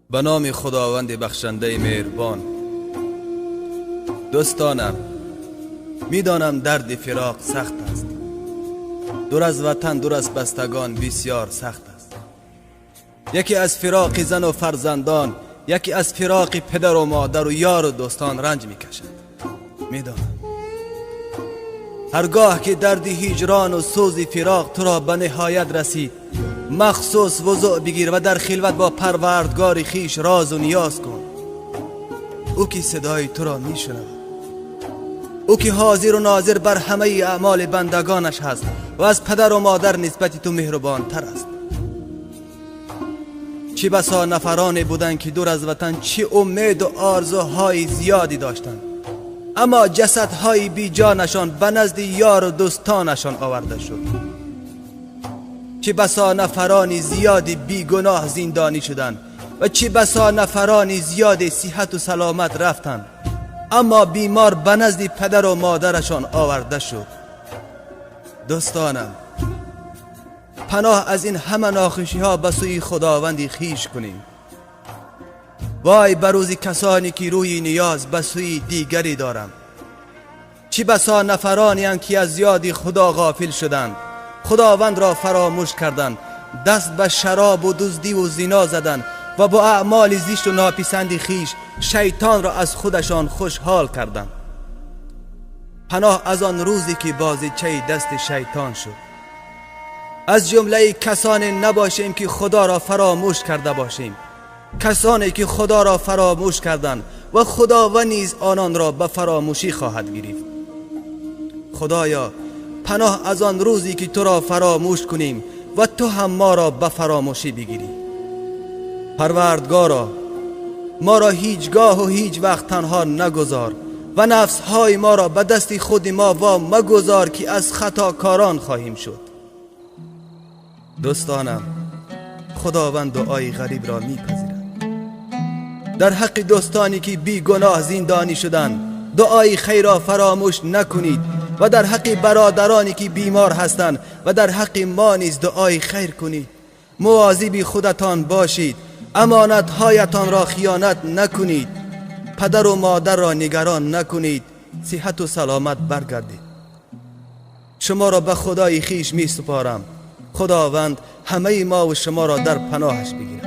Ба номи Худованди бахшандаи меҳрубон. Дӯстонам, медонам дарди фироқ сахт аст. Дур аз ватан, дур аз бастагон бисёр сахт аст. Яке аз фироқи зану фарзандон, яке аз фироқи падару модар ва ёру дӯстон ранҷ мекашад. Медонам ҳаргоҳ ки дарди ҳиҷрон ва сӯзи фироқ туро ба ниҳоят расид, махсус вузӯъ бигир ва дар хилват бо парвардгори хиш розу ниёз кун. Ӯ ки садои туро мешунавад, ӯ ки ҳозиру нозир бар ҳамаи аъмоли бандагонаш ҳаст ва аз падару модар нисбати ту меҳрубонтар аст. Чӣ басо нафароне буданд, ки дур аз ватан чӣ умеду орзуҳои зиёде доштанд, аммо ҷасадҳои беҷонашон ба назди ёру дӯстонашон оварда шуд. Чӣ басо нафарони зиёди бегуноҳ зиндонӣ шуданд ва чӣ басо нафарони зиёди сиҳату саломат рафтанд, аммо бемор ба назди падару модарашон оварда шуд. Дӯстонам, паноҳ аз ин ҳама нохушиҳо ба сӯи Худованди хиш кунем. Вой ба рӯзи касоне ки рӯи ниёз ба сӯи дигаре доранд. Чӣ басо нафаронеанд, ки аз ёди Худо ғофил шуданд, Худовандро фаромӯш карданд, даст ба шаробу дуздиву зино заданд ва бо аъмоли зишту нописанди хиш шайтонро аз худашон хушҳол карданд. Паноҳ аз он рӯзе ки бозичаи дасти шайтон шуд. Аз ҷумлаи касоне набошем, ки Худоро фаромӯш карда бошем, касоне ки Худоро фаромӯш карданд ва Худованд низ ононро ба фаромӯшӣ хоҳад гирифт. Худоё, паноҳ аз он рӯзе ки туро фаромӯш кунем ва ту ҳам моро ба фаромӯшӣ бигирӣ. Парвардгоро, моро ҳеҷ гоҳу ҳеҷ вақт танҳо нагузор ва нафсҳои моро ба дасти худи мо во магузор, ки аз хатокорон хоҳем шуд. Дӯстонам, Худованд дуои ғарибро мепазирад. Дар ҳаққи дӯстоне ки бегуноҳ зиндонӣ шуданд, дуои хайрро фаромӯш накунед ва дар ҳаққи бародароне ки бемор ҳастанд ва дар ҳаққи мо низ дуои хайр кунед. Мувозиби худатон бошед, амонатҳоятонро хиёнат накунед, падару модарро нигарон накунед, сиҳату саломат баргардед. Шуморо ба Худои хиш месупорам. Худованд ҳамаи мо ва шуморо дар паноҳаш бигирад.